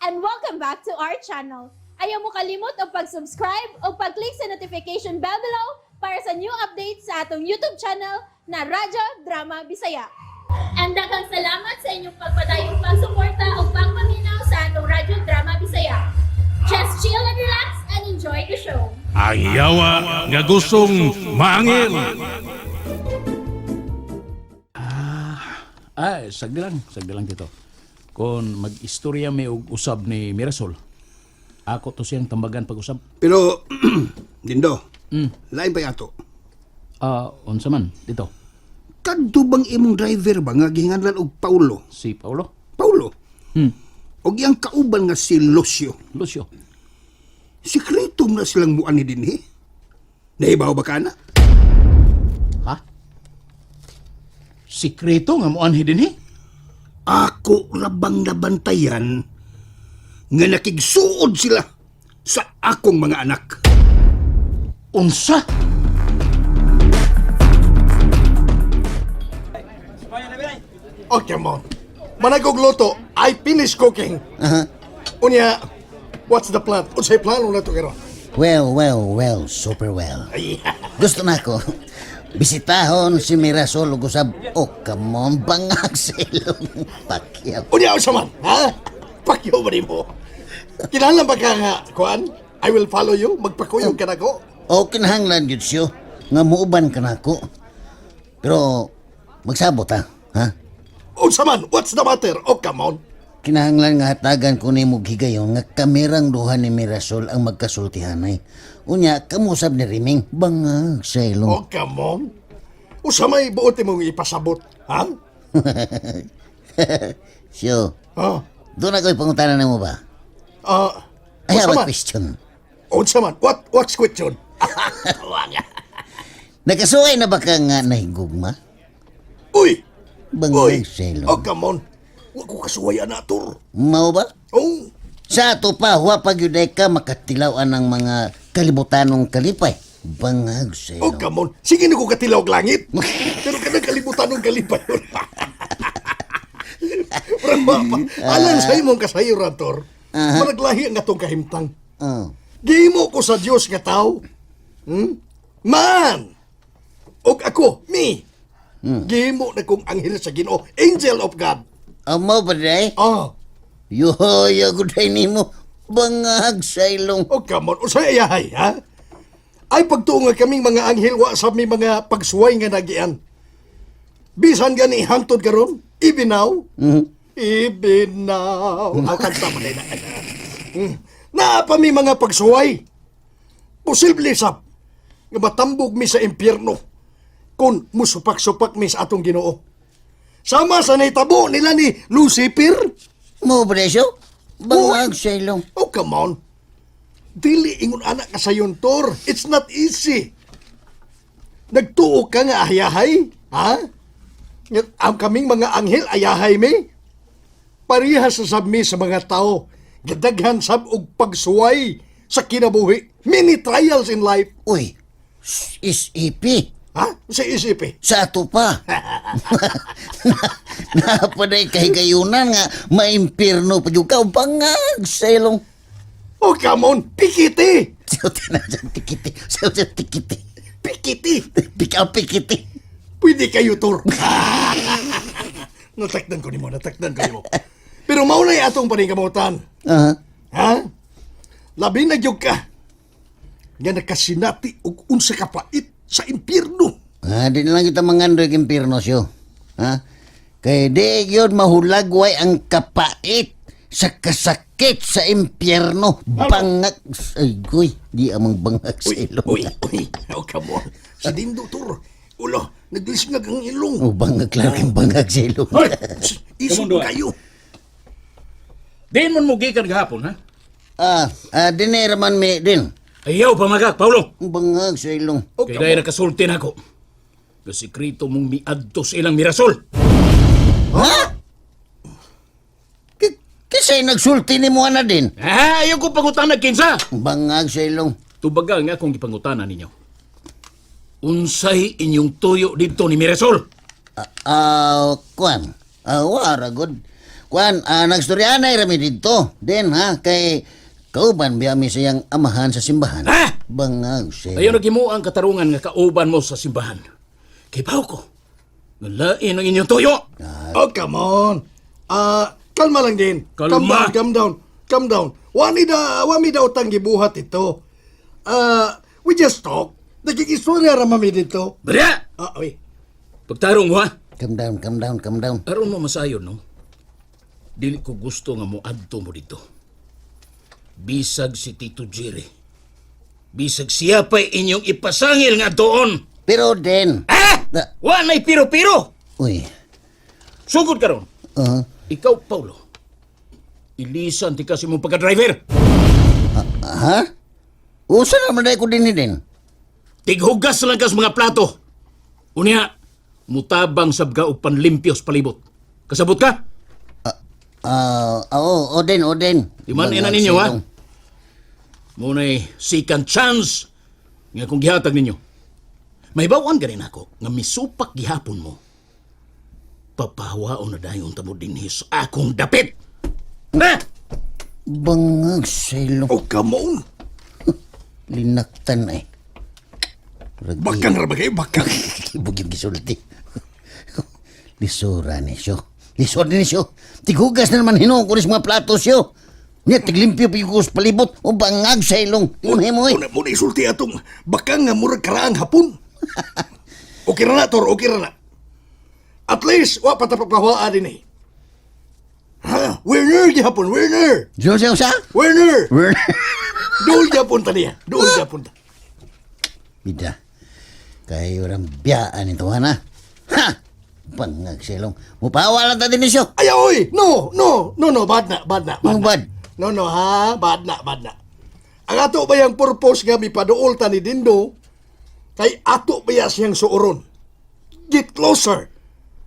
And welcome back to our channel. Ayaw mo kalimot og pag-subscribe o pag-click sa notification bell below para sa new updates sa atong YouTube channel na Radyo Drama Bisaya. And daghang salamat sa inyong pagpadayong pagsuporta o pagpaminaw sa atong Radyo Drama Bisaya. Just chill and relax and enjoy the show. Ang yawa nga gustong maangil. Ay, sagdi lang dito. Kung mag-istorya may og usab ni Mirasol, ako to siyang tambagan pag-usab. Pero, Dindo, lain pa yato. Ah, unsa man dito? Kadto bang imong driver ba nga gihinganlan og Paulo? Si Paulo? Paulo? Og iyang kauban nga si Lucio. Lucio. Sikreto na silang muan ni dinhi. Nahibaw ba ka na? Ha? Sikreto nga muanhi dinhi? Ako rabang nabantayan nga nakigsuod sila sa akong mga anak. Unsa? Okay, mon. Managog luto, I finish cooking. Unya, what's the plan? Unsay plano na to karon? Well, well, well, super well. Gusto na ako. Bisitahon si Mirasol ug usab. Oh, come on, bangag sa ilong Pacquiao. Unya unsa man? Ha? Pakyo ba nimo? Kinahanglan ba ka nga kuan? I will follow you. Magpakuyog ka nako. O kinahanglan gyud siyo nga muuban ka nako. Pero magsabot ha, ha? Unsa man? What's the matter? Oh, come on. Kinahanglan nga hatagan ko nimo og higayon nga kamerang duha ni Mirasol ang magkasultihanay. Unya, kamusab ni Riming, bangag sa ilong. Oh, come on. Usa may buot imong ipasabot, ha? Siyo, Ha? doon ako'y pangutana nimo ba? Ah, I unsa have a man? question. Unsa man? What's question? Nakasuway na ba ka nga nahigugma? Uy! Uy! Bangag sa ilong. Oh, come on. Wa ko kasuway ana tur. Mao ba? Oh, Sa ato pa, wa pa gyud ay ka makatilaw ang mga kalibutanong kalipay. Bangag sa oh, ilong. come on. Sige na ko katilaw og langit. Pero kanang kalibutan ng kalipay. Pero pa, alang sa imong kasayuran, Tor. Managlahi ang atong kahimtang. Oh. Gihimo ko sa Dios nga tao. Man! Og ako, me. Gihimo na kong anghel sa Ginoo, angel of God. Oh, mao ba day? Ah, Yuhoy, ako day nimo. Bangag sa ilong. oh come on. Usay ayahay, ha? Ay pagtuo nga kaming mga anghel wa sa mi mga pagsuway nga nagian. Bisan gani hangtod karon, even now. Even now. Ang kanta mo na. Naa pa mi mga pagsuway. Posible sab nga matambog mi sa impyerno kung musupak-supak mi sa atong Ginoo. Sama sa nahitabo nila ni Lucifer. Mao ba day siyo? Bangag sa ilong. Oh, come on. Dili ingon anak ka sayon, Tor. It's not easy. Nagtuo ka nga ayahay, ha? Nga ang kaming mga anghel ayahay mi. Parehas sa sab mi sa mga tao. Gadaghan sab og pagsuway sa kinabuhi. Many trials in life. Uy, SEP. Ha? Sa isip eh. Sa ato pa. Napaday kahigayunan nga maimpirno pa jud ka. Bangag sa ilong. Oh, come on. Pikiti. Siya na dyan tikiti. Siya dyan tikiti. Pikiti. Pikaw pikiti. Pwede kayo, Tor. Natakdan ko nimo, natakdan ko nimo. Pero maunay atong paningkamutan. Aha. Ha? Labi na gyud ka. Nga nakasinati og unsa ka pait sa impyerno. Ah, di na lang kita mangandoy kay impirno siyo. Ha? Kay di yun mahulagway ang kapait sa kasakit sa impyerno. Bangag. Ay, goy. Di amang bangag sa Uy, ilong. uy, uy. Oh, come on. Si Dindo, Tor. Ulo, naglisngag ang ilong. Oh, bangag lang ang bangag sa ilong. Hoy! Isog Come on, kayo. Diin mon mo gikan gahapon, ha? Ah, dinera man mi din. Ayaw pamagak, Paulo. Ang bangag sa ilong. Oh, Kay come dahil on. nakasulti na ako. Nga sikreto mong miadto sa ilang Mirasol. Ha? Kisay nagsulti ni mo na din. Ah, ayaw ko pangutana kinsa. Ang bangag sa ilong. Tubaga nga akong gipangutana ninyo. Unsay inyong tuyo dito ni Mirasol? Ah, kuan. Ah, wara good. Kuan, nagstoryanay rami dito. Din ha, kay kauban biya mi siyang amahan sa simbahan. Ha? Bangag siya. Ayaw nagimo ang katarungan nga kauban mo sa simbahan. Kay baw ko. Nga lain ang inyong tuyo. Oh, come on. Kalma lang din. Kalma. Calm down, calm down. Calm down. Wani da, wami daw tang gibuhat ito. We just talk. Nagkikistorya ra mami dito. Barya! Uy. Pagtarong mo ha. Calm down, calm down, calm down. Aron mo masayon, no? Dili ko gusto nga moadto mo dito. Bisag si Tito Jerry. Bisag siya pa'y inyong ipasangil nga doon. Pero din. Ha? Wa na'y piro-piro! Uy. Sugod karon. Ikaw, Paulo. Ilisan ti kasi mong pagka-driver. Ha? Usa naman dahil ko din din. Tighugas lang kas mga plato. Unya, mutabang sabga og panlimpyos palibot. Kasabot ka? Oo, o din, o din. Di man ina Bangag ninyo, ha? silong. Muna'y second chance nga kung gihatag ninyo. May bawaan ganin ako nga misupak gihapon mo. Papahawaon na dayon tamo dinhi sa akong dapit. Na! Bangag silong. Oh, come on. Linaktan ay. Bakang ra ba kayo? Bakang. Ibog yung gisulti. Lisura ni siyo. Lisura ni siyo. Tighugas na naman hinuong ko ni sa mga plato siyo. Niya, tiglimpyo pa yung kus palibot. O bangag sa ilong. Tingnan mo eh. Una mo na isulti atong bakang nga murag karaang hapon. Okay ra na, Tor. Okay ra na. At least, wa pa ta papahawaan din eh. Ha? Werner gihapon, Werner. Siyo siya siya? Werner. Dool gihapon ta niya. Dool gihapon ta. Bida. Kayo orang biyaan ito, ha na? Ha! Bangag sa ilong. Mupawa lang ta din siyo. Ay, oy! No, no, no, no, bad na, bad na. Bad Ang na. bad. No, no, ha? Bad na, bad na. Ang ato ba yung purpose nga mipaduol ta ni Dindo, kay ato ba ya siyang suuron? Get closer.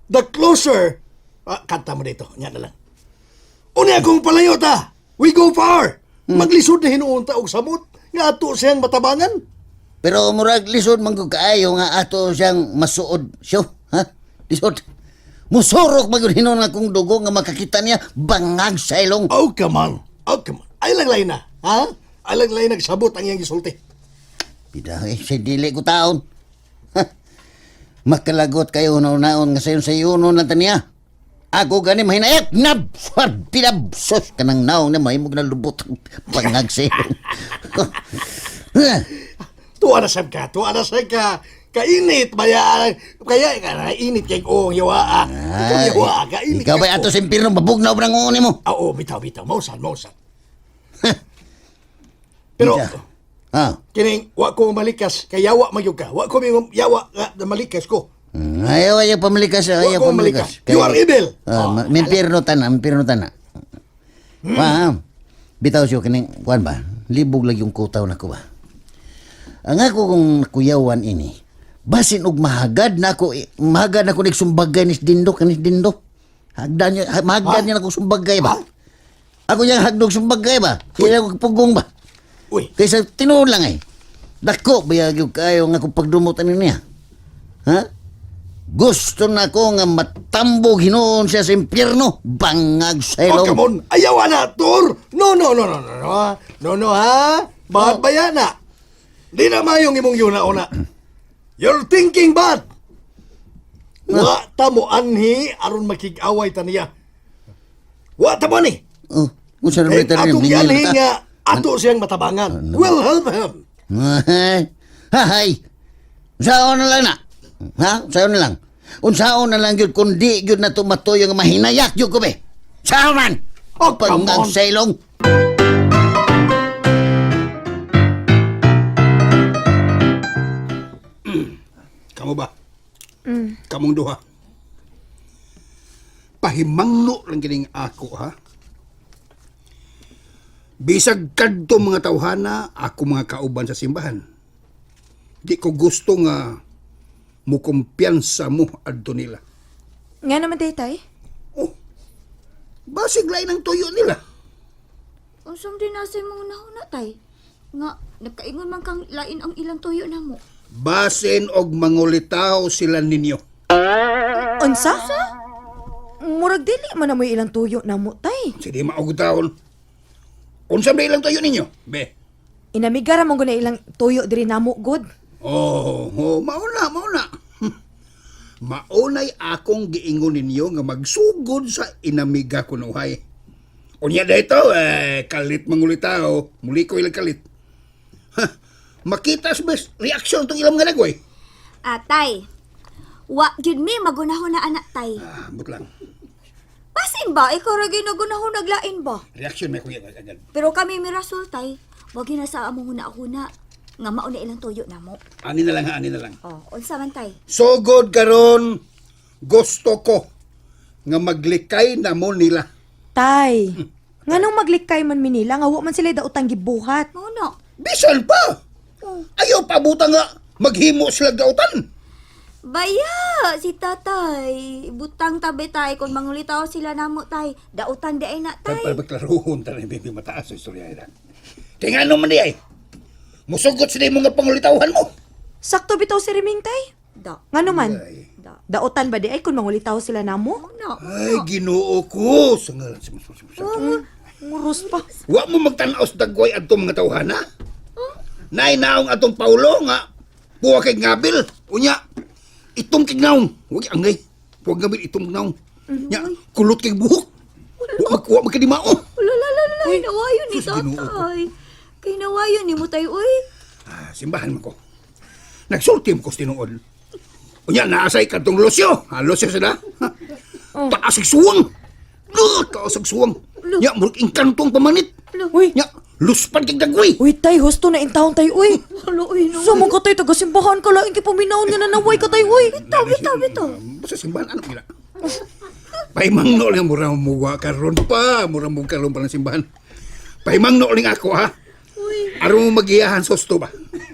The closer. Kanta mo dito. Nya na lang. Unya kung palayo ta. We go far. Maglisod na hinuon ta og samot nga ato siyang matabangan. Pero murag lisod man gud kaayo nga ato siyang masuod siyo, ha? Lisod. Musurok man gud hinuon nga kung dugo nga makakita niya bangag sa ilong. Oh, come on. Oh, come on. Ay lang lain na. Ha? Ay lang lain nagsabot ang iyang gisulti. Bida eh, sa dili ko taon. Ha? Makalagot kayo naon nga sayon sayon lang ta niya. Ako gani mahinayak nab pinabsos kanang naong na mahimog na lubot bangag sa ilong. Tuwa na sab ka, tuwa na sab ka. Kainit baya kaya ka init kay ong yawa. Ikaw yawa kainit. Ikaw ba ato sa impirno mabugnaw ba ng uuni mo? Ah, Oo, bitaw bitaw mausan mausan. Pero Bida. Ah. kining wa ko malikas kay yawa magyud ka. Wa ko may yawa nga na malikas ko. Ayaw, ayaw pamalikas. Ayaw Wa ko pamalikas. malikas. You are evil. Ah, mimpirno tana, mimpirno tana. Wa, bitaw siyo kining kuan ba? Libog lang yung kutaw na ko ba. Ang ako kung kuyawan ini, basin og mahagad na ako, mahagad na ako nig sumbagay ni Dindo, kanis Dindo. Hagdan niya, mahagdan niya na ako sumbagay ba? Ako niyang hagdog sumbagay ba? Kaya ako pugong ba? Uy, Kaysa tinuod lang eh. Dako bayag yung kayo nga kung pagdumot ani niya. Ha? Gusto na ko nga matambog hinuon siya sa impyerno. Bangag sa oh, ilong. come on. Ayaw na, Tor. No, no, no, no, no, no. ah. No, no, ha? Bad ba yan, na? Di na mayong imong yuna una. You're thinking bad. Wa ta mo anhi aron makig-away ta niya. Wa ta mo ni. Oh, kung saan Eh, naman tayo atong gianhi nga ato siyang matabangan. We'll help him. Hahay. Unsaon na lang na. Ha? Unsaon na lang. Unsaon na lang yun kundi yun na tumatoy nga mahinayak yun ko be. Sao man? Oh, come Bangag on. sa ilong. Kamu ba? Kamong duha. Pahimangno lang kining ako ha. Bisag kadto mga tawhana, ako mga kauban sa simbahan. Di ko gusto nga mukumpiyansa mo adto nila. Nga naman day, tay. Oh, basig lain ang tuyo nila. Unsam din nasa imong una tay. Nga, nagkaingon man kang lain ang ilang tuyo na mo. Basin og mangulitaw sila ninyo. Unsa? Murag dili man na mo'y ilang tuyo na mo, tay. Sige, maugod taon. Unsa ba ilang tuyo ninyo? Be. Inamiga ra man gud na ilang tuyo diri namo god. Oh, mauna, mauna. Maunay akong giingon ninyo nga magsugod sa inamiga kunuhay. Unya dito, eh, kalit mangulitaw. Muli ko ilang kalit. Ha, makita sa best reaksyon itong ilang mga lagway. Ah, tay. Wa gyud mi magunahon na anak tay. Ah, ambot lang. Pasin ba ikaw ra gyud nagunahon naglain ba? Reaksyon may kuya agad. Pero kami Mirasol tay, wa gyud na sa among huna-huna nga mao na ilang tuyo namo. Ani na lang ha, ani na lang. Oh, unsa man tay? Sugod karon gusto ko nga maglikay na mo nila. Tay, nganong maglikay man mi nila nga wa man sila daotang gibuhat. Mao na. Bisan pa! Ayaw pabuta nga maghimo sila dautan. Baya, si tatay. Butang tabi tay kung mangulitaw sila namo tay. Dautan di ay na tay. Para magklaruhon ta baby mataas sa istorya ira. Kaya nga naman di ay. Musugot sila yung mga pangulitawhan mo. Sakto bitaw si Riming, tay. Da. Ngano man? Ay. Da. Daotan ba di ay kung mangulitaw sila namo? Mao na. Ay, ginoo ko. Sa ngalan sa Nguros pa. Wa mo magtanaw sa dagway adtong mga tawhana. Nay naong atong Paulo nga puwa kay ngabil. Unya, itong kay naong. Wag angay. Puwa ngabil itong naong. Nya, kulot kay buhok. Wa mag wa magkadimao. Wala la la la, nawayon ni Sus, Ginoo ko. tatay. Kay nawayon ni mo tay uy. Ah, simbahan man ko. Nagsulti mo ko sa tinuod. Unya, naasay kadtong Lucio. Ah, Lucio sila. Ha? Taas og suwang. Duh, taas og suwang. Nya, murag engkantong pamanit. Uy, Nya, luspan kay dagway. uy tay, husto na intawon tay, uy. Wala uy no. Sa mga tay, taga simbahan ka laing kipaminahon nga nanaway ka tay, uy. Bitaw bitaw bitaw. Basta simbahan, ano gila? Pahimangno lang, mura muwa karon pa. Mura mo karon pa ng simbahan. Pahimangno lang ako, ha? Aron mo magiyahan susto ba?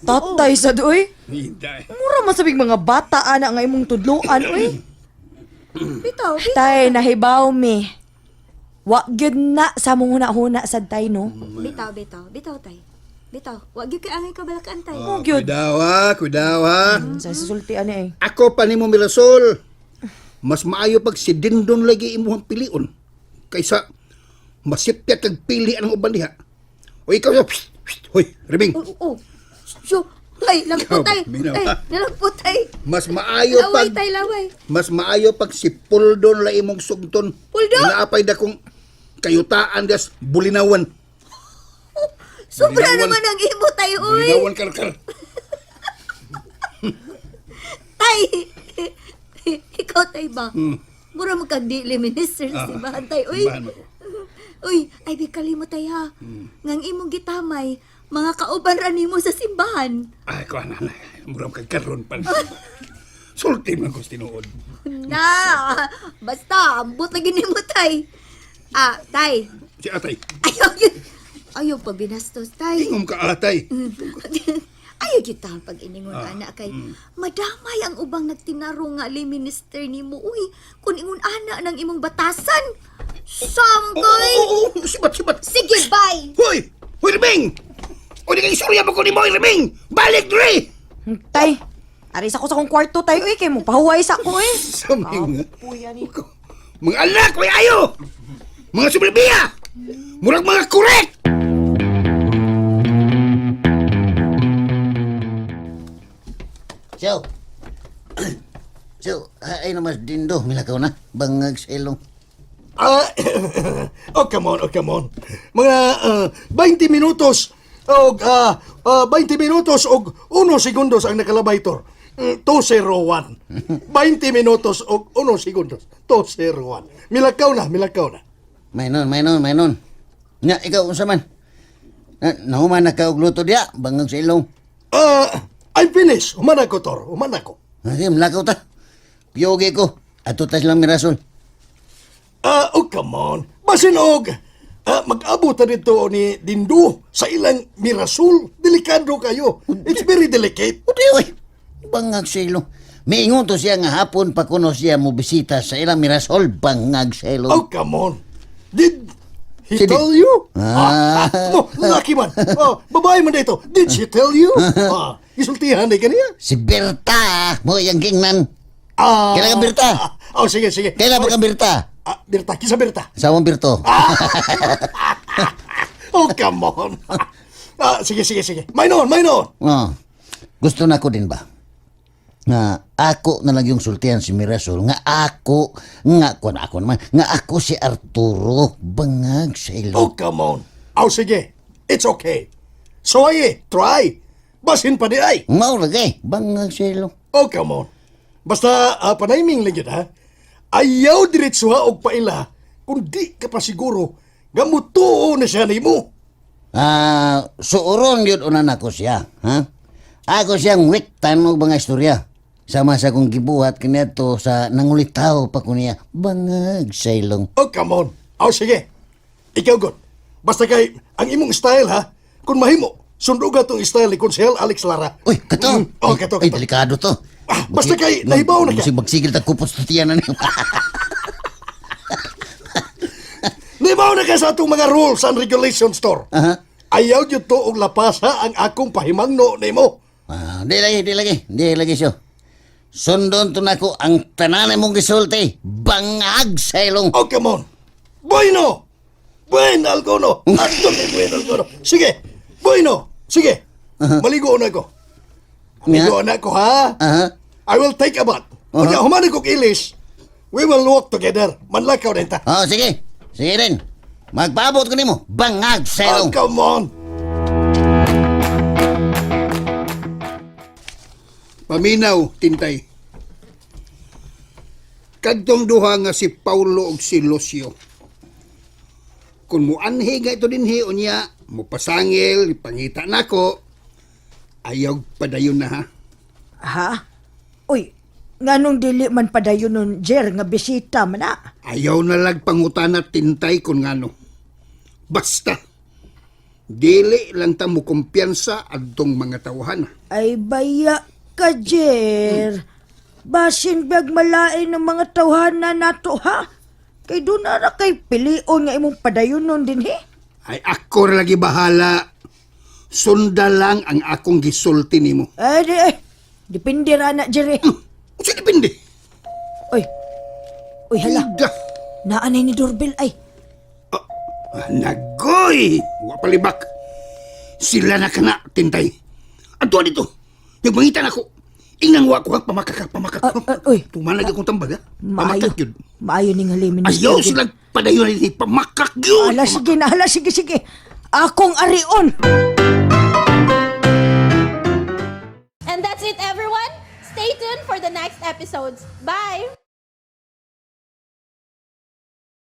Tatay sad, uy. Hindi. Mura man sabing mga bata ana nga imong tudloan, uy. Bitaw bitaw. Tay, nahibaw mi. Wa gyud na sa mong huna-huna sad tay, no? Bitaw bitaw bitaw tay. Bitaw. Wa gyud kay angay kabalakan tay. Oh, gyud. Kuidaw, ha? Kuidaw, ha? Sa sulti ani eh. Ako pa nimo Mirasol. Mas maayo pag si Dindon lagi imuhang pilion kaysa masipyat kag pili ang uban diha. O ikaw, psst, psst, hoy, Riming. Oh, oh. Syo, tay lagpo tay. Ikaw, minaw, Tay, ha? nalagpo tay. Mas maayo Laway pag tay laway. mas maayo pag si Puldon la imong sugton. Puldon? Naapay da kong kayutaan das bulinawan. Sobra Bulinawan. naman ang imo tay uy. Bulinawan karkar. Tay. Ikaw tay ba? Mura mo kag dili minister sa simbahan tay uy. Simbahan mo ko. Uy, ay di kalimot tay ha. Ngang imong gitamay, mga kauban ra nimo sa simbahan. Ay, kuha na na. Mura kag karon pa. Sulti man ko sa tinuod. Na, basta ambot lagi nimo tay. Ah, tay. Si atay. Ayaw yun. Ayaw pag binastos tay. Ingom ka atay. Ayaw gyud taon pag iningon ana kay madamay ang ubang nagtinaro nga li minister nimo uy kun ingon ana ng imong batasan. Sam Oo, koy. oo, oo, sibat, sibat. Sige, bye. Hoy! Hoy, Riming! O di kay istorya pa ko ni Moy, Riming! Balik, Dre! Tay, aris ako sa akong kwarto tay, uy, kay mo pahuway sa ako eh. Sa mga... Mga anak, may ayo! Mga sublibiya! Murag mga korek! So, so, ay na mas dindo, milakaw na. Bangag sa ilong. Ah, oh, come on, oh, come on. Mga 20 minutos og 20 minutos og 1 segundos ang nakalabay tor. 201. 20 minutos og 1 segundos. 201. Milakaw na, milakaw na. May nun, may nun, may nun. Nga, ikaw, unsa man? Na, nahuman na ka og luto diya, bangag sa ilong. Ah, I'm finished. Humana ko tor, humana ko. Sige, malakaw ta. Piyogi ko. Ato tas lang mirasol. Ah, oh, come on. Basin og mag-abot na dito ni Dindo sa ilang Mirasol. Delikado kayo. It's very delicate. Udi, oy. Bangag sa ilong. Miingon to siya nga hapon pa kuno siya mo bisita sa ilang mirasol, bangag sa ilong. Oh, come on. Did he Sige. tell you? Ah. Oh, lucky man. Oh, babae man dito. Did she tell you? Ah, isultihan ni kaniya. Si Berta, mo yang gingnan. Ah. Kailan ka, Berta? Oh, sige, sige. Kailan ba ka Berta? Ah, Berta, kisa Berta. Sa among Berto. Oh, come on. Ah, sige, sige, sige. May noon, may noon. Oh, gusto na ko din ba? Nga ako na lang yung sultihan si Mirasol nga ako nga kuan ako naman nga ako si Arturo bangag sa ilong. Oh, come on. Aw, sige. It's okay. So, ay, try. Basin pa di ay. Mao lagi bangag sa ilong. Oh, come on. Basta, panayming lang yun, ha? Ayaw diretsuha og paila kung di ka pa siguro nga mutuo na siya nimo. Ah, suuron yun una nako siya, ha? Ako siyang wiktan og mga istorya. Sama sa akong gibuhat kaniadto sa nangulitaw pa ko niya bangag sa ilong. Oh, come on. Aw, sige. Ikaw, God. Basta kay, ang imong style, ha? Kung mahimo, sunduga tong style ni Konsehal Alex Lara. Uy, kato. Oh, kato, Ay, kato. delikado to. Ah, basta kay, nahibaw na ka. Basig magsigil tag kupot sa tiyan na niyo. Nahibaw na ka sa atong mga rules and regulations, store. Aha. Ayaw yun to og lapasa ang akong pahimangno nimo. Ah, di lagi, di lagi, di lagi siyo. Sundon to nako ang tanan mong gisulti. Bangag sa ilong. Oh, come on. Bueno! Bueno, Algono! Ato ni Bueno, Algono. Sige! Bueno! Sige! Maligo na ko. Maligo na ko, ha? Aha. I will take a bath. Unya, humanig kog ilis. We will walk together. Manlakaw din ta. Oh, sige. Sige rin. Magpaabot ko nimo. Bangag sa Oh, ilong. come on. Paminaw, Tintay. Kadtong duha nga si Paulo ug si Lucio. Kung muanhi nga ito dinhi unya, mupasangil, ipangita nako. Ayaw padayon na ha. Ha? Uy, nganong dili man padayon nun, Jer, nga bisita man na. Ayaw na lag pangutana Tintay kung ngano. Basta dili lang ta mo kumpiyansa adtong mga tawhan. Ay, baya ka, Jer. Basin bag malain ng mga tawhana nato, ha? Kay doon na ra kay pilion nga imong padayon nun din, he? Ay ako ra lagi bahala. Sunda lang ang akong gisulti nimo. Ay, di, ay. Depende ra na, Jer, eh. Unsa depende? Uy, uy, hala. Ida. Naanay ni doorbell, ay. Ah, Nagoy! Wa palibak. Sila na kana, Tintay. Adto dito. Nagmangitan ako. Ingang wa ko ha, pamakak pamakak. Ah, ah, uy. Tumanag akong tambag ha. Maayo. Pamakak yun. Maayo ni nga limin. Ayaw sila padayon ni pamakak yun. Ala, sige na, hala, sige, sige. Akong arion. And that's it, everyone. Stay tuned for the next episodes. Bye!